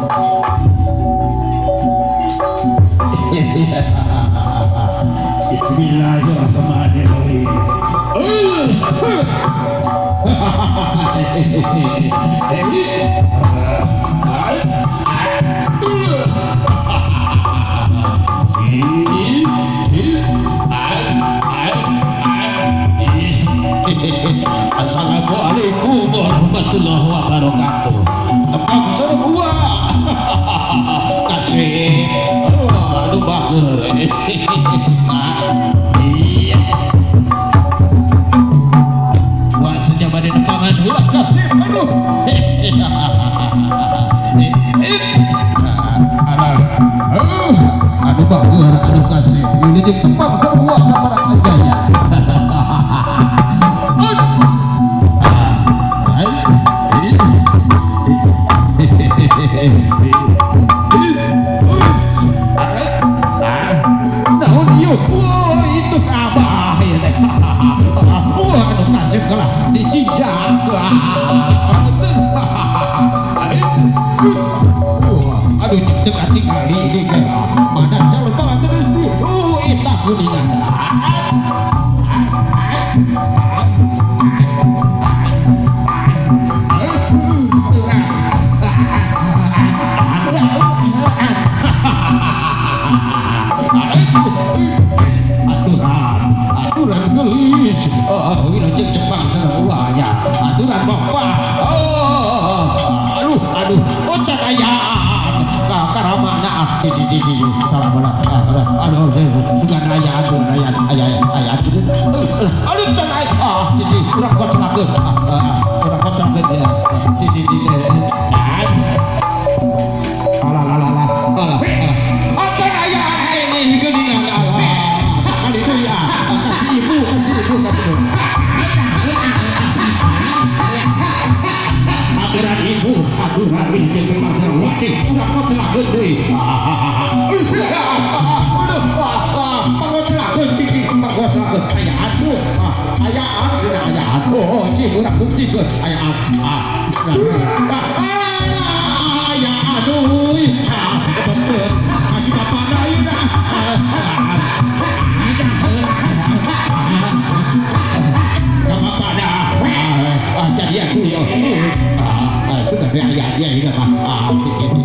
Bismillahirrahmanirrahim. Assalamualaikum warahmatullahi wabarakatuh. Tepang sarua. Kasih. Aduh, bagus. Iya. Wah, sejak di depangan heula kasih. Aduh. Alah. Aduh, bagus, aduh kasih. Ini jeung tepang sarua sabaraha jaya. Naon ieu? Wah, itu abah ya teh. Wah, aduh kasep kalah dicijak. Wah, aduh teu katingali ini teh. Mana calon panganten istri? Oh, eta kuningan. Aturan, aturan gelis. Oh, ini cek Jepang sarua nya. Aturan bapak. Oh, aduh, aduh, oh can ayaan. Ka karamana ah, cici cici cici. Salah salah. Aduh, sugan aya aturan aya aya aya. Aduh, can aya. Ah, cici, urang kocelakeun. Ah, urang kocelakeun ya. Cici cici. Alah, alah, alah, alah, alah. Acan ayaan ini geuningan alah. Sakali deui ah. Kasih ibu, kasih ibu, kasih ibu. Aturan ibu, aturan ini jeung bangsa wajib. Urang kocelakeun deui. Aduh, pangkocelakeun cing, pangkocelakeun. Aya aduh, ayaan dina ayaan. Oh, cing urang buktikeun ayaan. Ah, ah, aya aduh. Ah, betul. Kasih bapak ayeuna. Ka bapak dah. Ah, jadi aku ya. Ah, sudah dia dia dia ah, ah, cing, cing.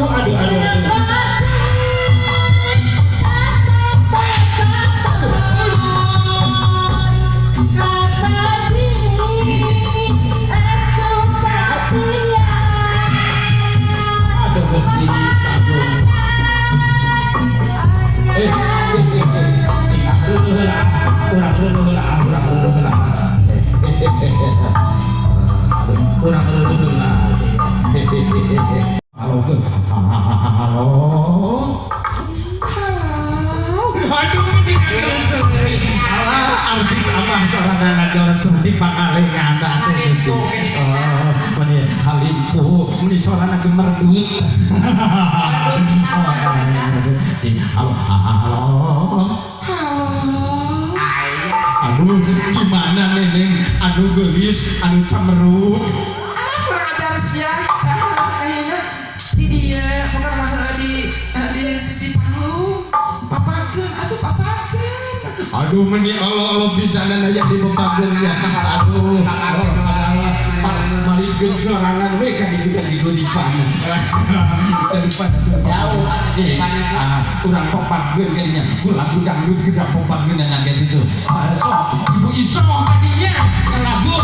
Aduh, aduh, aduh, aduh. Aduh, Gusti, aduh. Eh, eh, eh, eh. Aduh, heula. Urang heula heula, urang heula heula. Eh, eh, eh, eh. Aduh, urang heula heula. Halo, halo. Halo. Aduh, mending geuleuh. Alah, artis abah sorangan geuleuh di Pangalengan atuh Gusti. Oh, meni halimpu, meni sorana ge merdut. Halo, halo. Halo. Aduh, gimana Neneng? Anu geulis, anu cemerut. Alah, kurang ajar sia. Ayeuna di dieu bukan mah di sisi panggung. Papakeun atuh, papakeun. Aduh, meni Allah Allah bisa aya di bebageun sia. Aduh, malikeun sorangan we ka ditu ka digodipan. Daripada Jauh, ah, urang popakeun ka dinya. Ku lagu dangdut geura popakeun na gitu. Ah, sok Ibu Iso ka dinya ke lagu.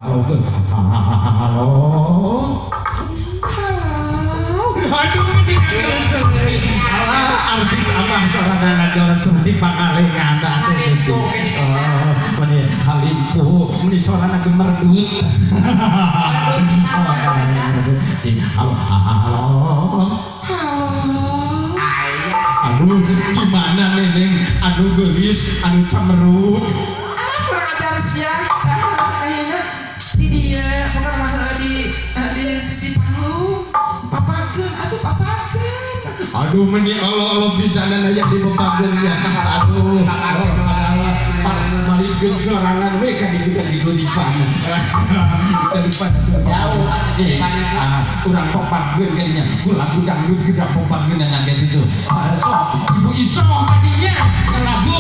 Halo, halo. Halo. Aduh, meni geuleuh. Alah, artis abah sorangan geuleuh di Pangalengan atuh Gusti. Oh, meni halimpu, meni sorana ge merdut. Halo, halo. Halo. Aduh, gimana Neneng? Anu geulis, anu cemerut. Alah, kurang ajar sia. Ayeuna di dieu bukan mah di sisi panggung. Papakeun atuh, papakeun. Aduh, meni Allah Allah bisa aya di bebageun sia. Aduh, malikeun sorangan we ka ditu ka digodipan. Daripada Jauh, ah, urang popakeun ka dinya. Ku lagu dangdut geura popakeun na gitu. Ah, sok Ibu Iso ka dinya ke lagu.